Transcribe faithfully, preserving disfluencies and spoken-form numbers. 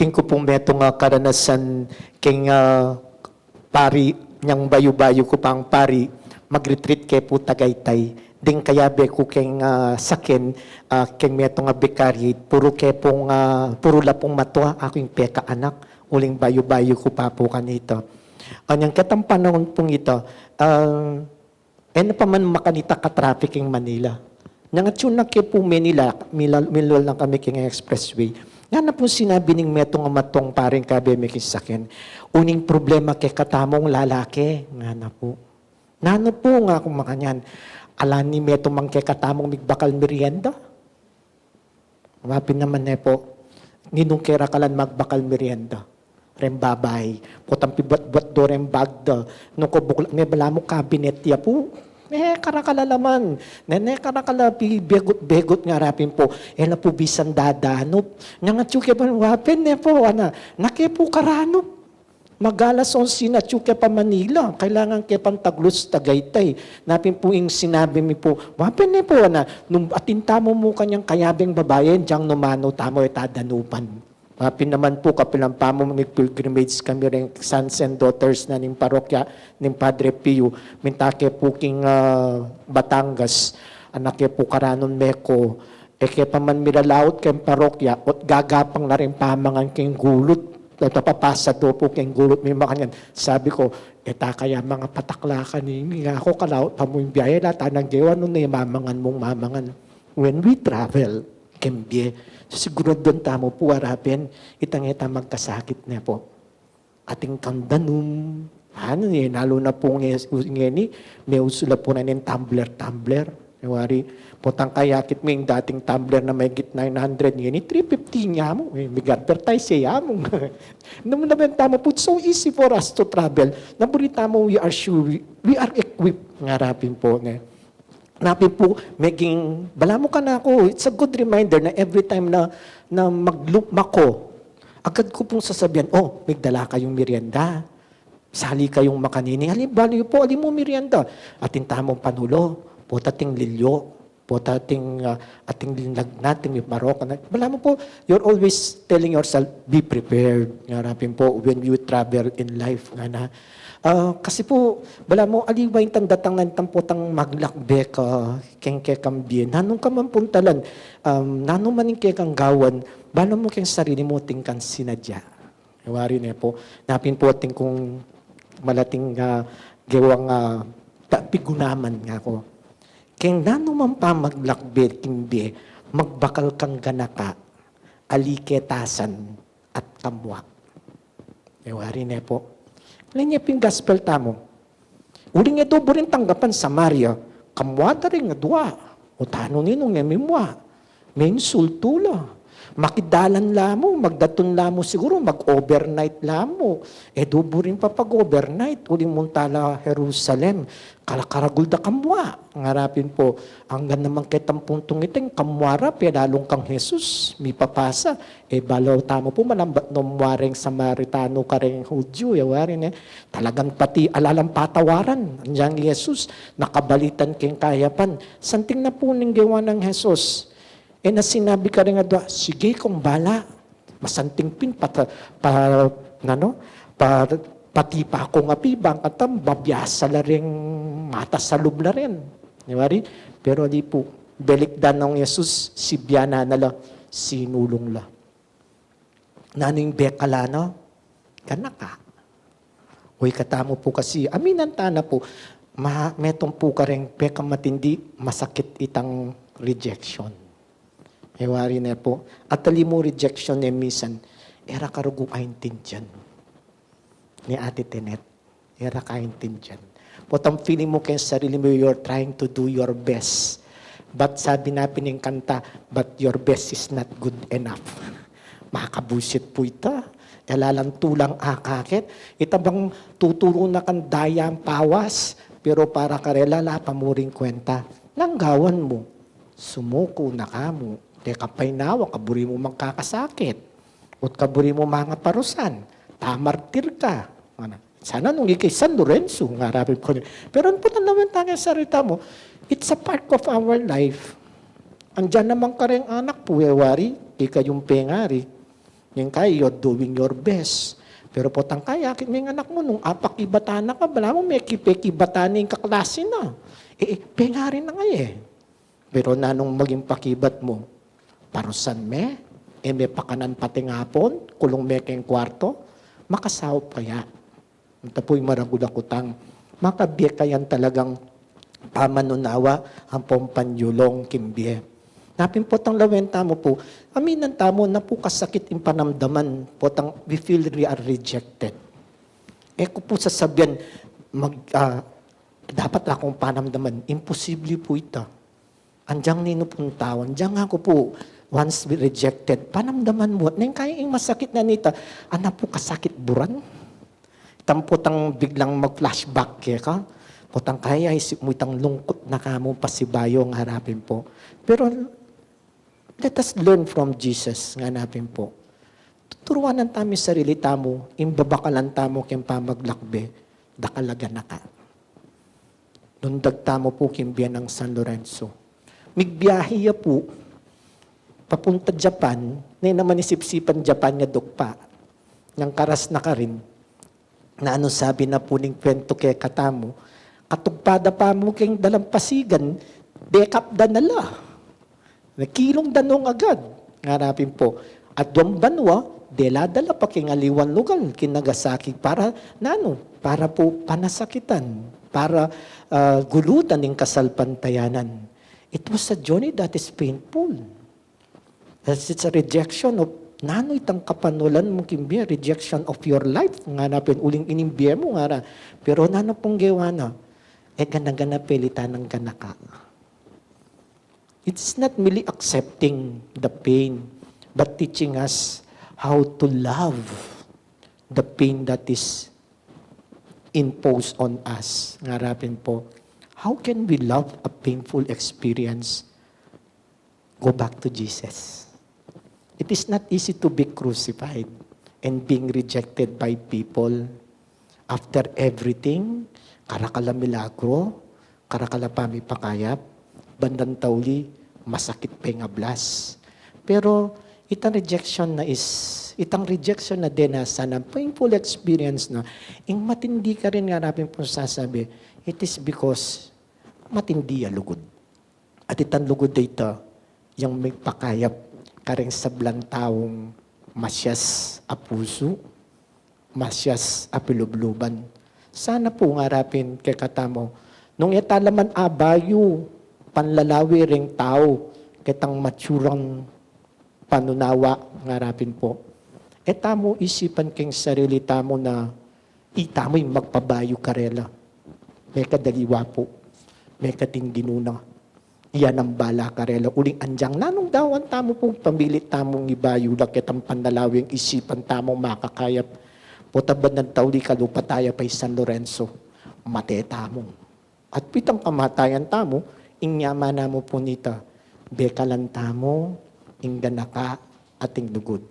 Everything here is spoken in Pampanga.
Ing ku pung metung a karanasan keng, ah, pari, nyang bayu-bayu ku pang pari, mag-retreat ke pu Tagaytay. Ding kayabe ku keng, ah, saken, ah, keng metung a vicariate, puru ke pung, ah, puru la pung matua, aku ing pekaanak, uling bayu-bayu ku pa pu kanita. Ah, nyang ketang panaun pung ita, ah, e na pa man makanita ka-traffic ing Manila. Nyang atyu na ke pu Manila, milal-, milal na kami keng expressway. Ngana pu sinabi ning metung a matuang paring kayabe mi keng saken, "Uning problema kekatamung lalaki," ngana pu. "Nanu pu?" ngaku makanyan. "Ala ni metung mang kekatamung migbakal merienda." Mapin naman ne pu, ninung kera kalan magbakal merienda reng babai. Potang pibuat-buat do reng bag da. Nung ku buklat, me balamu kabinet ya pu. Ne karakal a laman. Ne, ne karakal a pibegut-begut, ngara pin pu. E la pu bisan dadanup. Nyang atyu ke pa, wapin ne pu, ana, na ke pu karanup. Mag-alas onse na, atyu ke pa Manila, kailangan ke pang Taglo's, Tagaytay. Napin pu ing sinabi mi pu, wapin ne pu, ana, nung atin tamu mu kanyang kayabeng babai, dyang numanu tamu e tadanupan. Wapin naman pu, kapilan pa mu mig-pilgrimage kami reng sons and daughters na ning parokya ning Padre Pio, minta ke pu king, ah, Batangas, ana ke pu karanun meko, e ke pa man milalaut keng parokya, ot gagapang na ring pamangan keng gulut. Ot papasa do pu keng gulut mi makanyan. Sabi ku, "E ta kaya mangapatak la kanini?" ngaku, "Kalaut pa mu ing biahe, ala ta nang gewa, nune mamangan mung mamangan." When we travel keng bie, siguraduan tamu pu, arapin, itang e ta magkasakit ne pu. Atin kang danum. Anu ne, lalu na pu nge-, ngeni, meusu la pu ning tumbler-tumbler. E wari, potang kayakit mi ing dating tumbler na mahigit nine hundred, ngeni three fifty ya mu. E, mig-advertise ya mu. Nung nabenta mu pu, it's so easy for us to travel. Na buri tamu, we are sure, we, we are equipped, ngara pin pu, ne. Napin pu, meging, balamu kanaku, it's a good reminder na every time na, na maglu-, mako, agad ku pung sasabian, "O, migdala kayung merienda. Sali kayung makanini. Ali, bali yu pu, ali mu merienda. Atin tamung panulo, pota ating lilyo, pota ating, ah, ating linlagnat, ating miparok." Balamu pu, you're always telling yourself, "Be prepared," ngara pin pu, when you travel in life, ngana. Ah, kasi pu, balamu, aliwa ing datang nang potang maglakbe ka keng kekang bie. Nanu ka man puntalan, um, nanu man ing kekang gawan, balamu keng sarili mu atin kang sinadya. E wari ne pu, napin pu atin kung malating, ah, gewang, ah, ta-, pigunaman ngaku. Keng nanu mang pamaglakbe king bie, magbakal kang ganaka, ali ketasan at kamua. E wari ne pu. Ala ne pin gospel tamu. Uling e do buring tanggapan Samaria, kamua da ring adua. O tanu ninung e mimua? Meinsultu la. Makidalan la mu, magdatun la mu siguru, mag-overnight la mu. E do buring papag-overnight, uling munta la Jerusalem. Kalakaragul da kamua, ngara pin pu, anggang naman ketang puntung ita, kamua ra, pelalung kang Jesus mipapasa. E balamu tamu pu, malambat no mua reng Samaritano kareng Hudyu, e wari ne. Talagang pati ala lang patawaran, anyang Jesus, nakabalitan keng Kayapan. Santing na pu ning gewa nang Jesus. E na sinabi kareng adua, "Sige, kung bala." Masanting pin pata-, pa-, nanu, pa-, patipa kung api, bang kata mabiasa la ring mata sa lub la rin. E wari? Pero ali pu, belikdan nang Jesus, sibianan na la, sinulung la. Nanu ing bekal na? Ganaka. O ikatamu pu kasi, aminan ta na pu, ma-, metung pu kareng pekamatindi, masakit itang rejection. E wari ne pu, atali mu rejection e misan, e ra karugu aintindian. Ni Ate Tenet, e ra kaintindian. Potang feeling mu keng sarili mu, you're trying to do your best. But sabi na pin ning kanta, "But your best is not good enough." Makabuisit pu ita. E la lang tulang akakit. Ita bang tuturu na kang dayang pawas, pero para karela ala pa mu ring kwenta. Nanu ing gawan mu? Sumuku na ka mu. Deka pa inawa, kaburi mu magkakasakit. Ot kaburi mu mangaparusan. Pamartir ka. Ngana. Sana nung ikay San Lorenzo, ngara pin pu. Pero anu pu, tandaan mu, tanging sarita mu, it's a part of our life. Andiyan naman kareng anak pu, e wari, ikayung pengari. Neng kaya, you're doing your best. Pero potang kaya, akit me ing anak mu, nung apakibatan na ka, balamu mekipekibatan na ing kaklase na. E, e, pengari na ngeni. Pero nanung maging pakibat mu? Parusan me, e me pakanan pati ngapun, kulung me keng kwarto, makasaup kaya? Ita pu ing maragul a kutang. Makabie ka yan talagang pamanunawa ampong panyulung king bie. Ngana pin potang lawen tamu pu, aminan tamu, napu kasakit ing panamdaman, potang we feel we are rejected. E ku pu sasabian, mag, ah, dapat la kung panamdaman, imposible pu ita. Anjang ninu pung tau, anjang aku pu, once we rejected, panamdaman mu, neng kaya ing masakit na nita, ana pu kasakit buran. Ita pu potang biglang mag-flashback keka, potang kaya isip mu itang lungkut na kamu pasibayu, ngana pin pu. Pero let us learn from Jesus, ngana pin pu. Tuturuanan tamu ing sarili tamu, ing babakalan tamu keng pamaglakbe, dakal a ganaka. Nung dagdagan tamu pu king bie nang San Lorenzo. Migbiahe ya pu, papunta Japan, ne naman isip-isipan Japan ya dukpa. Nung karas na karin, nanu sabi na pu ning kwentu kekatamu, katugpa da pa mu keng dalampasigan, dekap da na la. Nakilung da nung agad, ngana pin pu. Aduang banua, dela da la pa king aliwang lugal, king Nagasaki, para nanu, para pu panasakitan, para, ah, gulutan ing kasalpantayanan. It was a journey that is painful. As it's a rejection of, nanu itang kapanulan mu king bie, rejection of your life, ngana pin, uling ining bie mu, ngana. Pero nanu pung gewa na? E gana-gana pelitan nang ganaka. It's not merely accepting the pain, but teaching us how to love the pain that is imposed on us. Ngana pin pu, how can we love a painful experience? Go back to Jesus. It is not easy to be crucified and being rejected by people. After everything, karakal a milagro, karakal a pamipakayap, bandang tauli, masakit pa ing ablas. Pero itang rejection na is, itang rejection na dinasan, a painful experience na, ing matindi karin, ngana pin pung sasabi, it is because matindi a lugud. At itang lugud a ita, yang mipakayap kareng sablang taung masias a pusu, masias a pilubluban. Sana pu, ngana pin kekatamu, nung e ta la man abayu panlalawi reng tau ketang matsurang panunawa, ngana pin pu, e tamu isipan keng sarili tamu na itamu ing magpabayu karela. Mekad aliwa pu, mekad ing Ginu na, iya nang bala karela. Uling anjang nanung dawan tamu pu, pamili tamung ibayu la ketang panlalawi, isipan tamung makakayap. Potang bandang tauli kalupa taya pa i San Lorenzo, mate tamu. At pitang kamatayan tamu, ing nyaman na mu pu nita, bekalan tamu ing ganaka at ing lugud.